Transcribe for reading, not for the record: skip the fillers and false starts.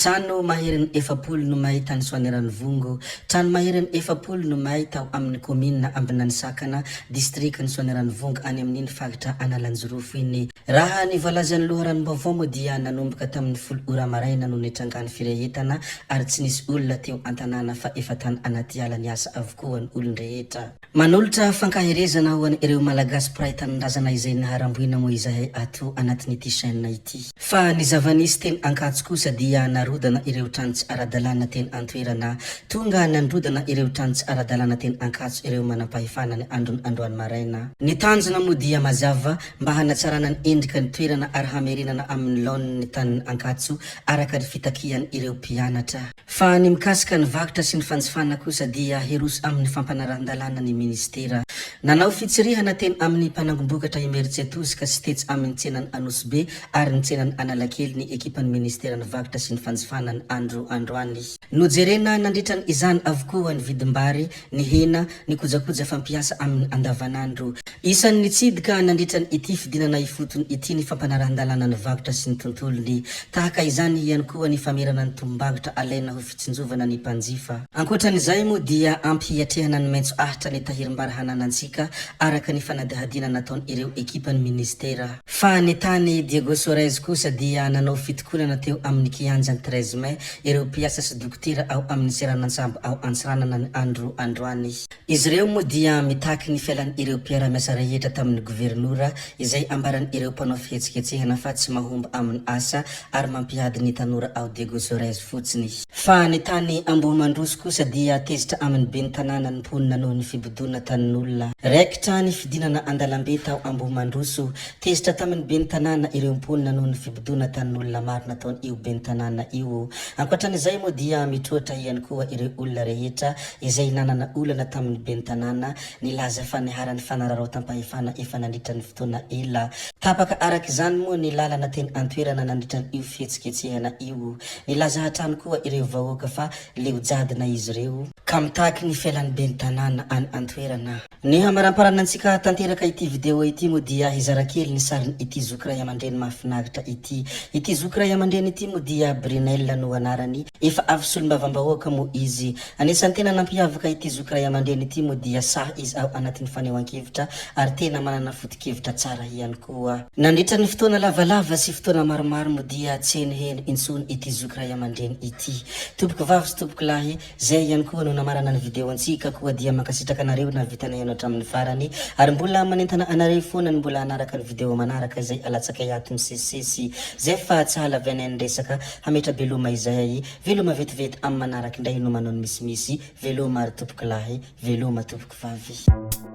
Trano maherin'ny 40 no may tany Soanieranivongo. Trano maherin'ny 40 no may tao amin'ny kaominina Ambinanisakana, distrikan'i Soanieranivongo any amin'iny faritra Analanjirofo iny. Raha ny voalazan'ny loharanom-baovao moa dia nanomboka tamin'ny 10 ora maraina no nitrangan'ny firehetana ary tsy nisy olona teo an-tanàna fa efa tany anaty ala niasa avokoa ny olon-drehetra. Manolotra fankaherezana ho an'ireo Malagasy mpiray tanindrazana izay naharam-boina moa izahay ato anatin'ity chaîne ity. Fa ny zava-nisy teny Ankatso kosa dia narodana ireo trano tsy ara-dalàna teny an-toerana. Tonga nandrodana ireo trano tsy ara-dalàna teny Ankatso ireo manampahefana ny andron'ny androany maraina. Ny tanjona moa dia mazava, mba hanatsarana ny endrika ny toerana ary hamerenana amin'ny laoniny ny tanin'i Ankatso araka ny fitakian'ireo mpianatra. Fa ny mikasika ny varotra sy ny fanjifana kosa dia hiroso amin'ny fampanarahan-dalàna ny minisitera. Nanao fitsirihana teny amin'ny mpanangom-bokatra Imerintsiatosika sy tetsy amin'ny tsenan'i Anosibe ary ny tsenan'i Analakely ny ekipan'ny minisiteran'ny varotra sy ny fanjifana ny andro androany. Nojerena nandritra izany avokoa ny vidim-bary, ny hena, ny kojakoja fampiasa amin'ny andavanandro. Isan'ny nitsidika nandritra ity fidinana ifotony ity ny fampanarahan-dalàna ny varotra sy ny tontolony. Tahaka izany ihany koa ny famerana ny tombom-barotra alaina ho fitsinjovana ny mpanjifa. Ankoatran'izay moa dia ampy hiatrehana ny maitso ahitra ny tahirim-bary hananantsika araka ny fanadihadiana nataon'ireo ekipan'ny minisitera. Fa ny tany Diego Suarez kosa dia nanao fitokonana teo amin'ny kianjan'ny 13 mai ireo mpiasa sy dokotera ao amin'ny seranan-tsambo ao Antsiranana ny andro androany. Izy ireo moa dia mitaky ny fialan'ireo mpiara-miasa rehetra tamin'ny governora izay ambaran'ireo mpanao fihetsiketsehana fa tsy mahomby amin'ny asa ary mampiady ny tanora ao Diego Suarez fotsiny. Fa ny tany Ambohimandroso kosa dia tezitra amin'ny ben'ny tanàna ny mponina noho ny fibodoana tanin'olona. Raikitra ny fidinana an-dalambe tao Ambohimandroso. Tezitra tamin'ny ben'ny tanàna ireo mponina noho ny fibodoana tanin'olona maro nataon'io ben'ny tanàna io. Ankoatran'izay moa dia mitroatra ihany koa ireo olona rehetra izay nanana olana tamin'ny ben'ny tanàna nilaza fa niharan'ny fanararaotam-pahefana efa nandritra ny fotoana ela. Tapaka araka izany moa ny lalana teny an-toerana nandritra io fihetsiketsehana io. Nilaza hatrany koa ireo vahoaka fa leo jadona izy ireo, ka mitaky ny fialan'ny ben'ny tanàna any an-toerana. Ny hamaramparana antsika tanteraka ity vidéo ity moa dia hizara kely ny sarin ity zoky ray aman-dreny mahafinaritra ity. Ity zoky ray aman-dreny ity moa dia Brunel no anarany, efa avy solombavambahoaka moa izy. Anisan'ny tena nampiavaka ity zoky ray aman-dreny ity moa dia sahy izy ao anatin'ny fanehoan-kevitra ary tena manana foto-kevitra tsara ihany koa. Nandritra ny fotoana lavalava sy fotoana maromaro moa dia tsy henoheno intsony ity zoky ray aman-dreny ity. Tompoko vavy sy tompoko lahy, zay ihany koa no namarana ny vidéo antsika koa dia mankasitraka anareo nahavita nihaino hatramin'ny farany ary mbola manentana anareo foana ny mbola hanaraka ny vidéo manaraka izay alatsakay ato misesisesy zay fa tsy hahalavianay ny resaka hametra-beloma izahay Veloma vetivety amin'ny manaraka indray no manao ny misimisy, veloma ry tompokolahy, veloma tompokovavy.